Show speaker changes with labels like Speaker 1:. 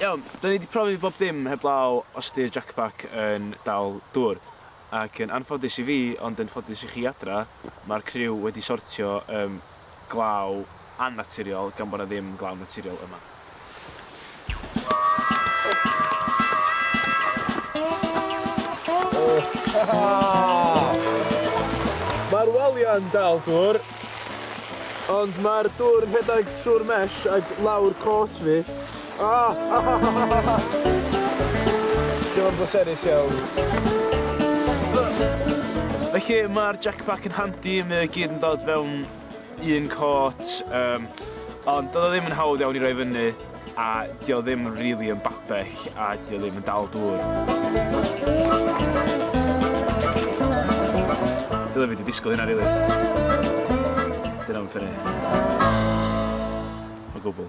Speaker 1: Iawn, da ni 'di profi bob dim heblaw os 'di'r jackpack yn dal dŵr. Ac yn anffodus i fi, ond yn ffodus i chi adra, mae'r criw wedi sortio yym glaw annaturiol gan bod 'na ddim glaw naturiol yma. Mae'r waliau'n dal dŵr, ond mae'r dŵr yn rhedeg trwy'r mesh ag lawr cot fi. Ah! Dio'm yn bleserus iawn. Felly mae'r jackpack yn handi, mae o i gyd yn dod fewn un cot, yym, ond doedd o ddim yn hawdd iawn i roi fyny a 'di o ddim rili yn babell a 'di o ddim yn dal dŵr. Dyle fi 'di disgwyl hynna rili. 'Di hynna'm yn ffyni. O gwbl.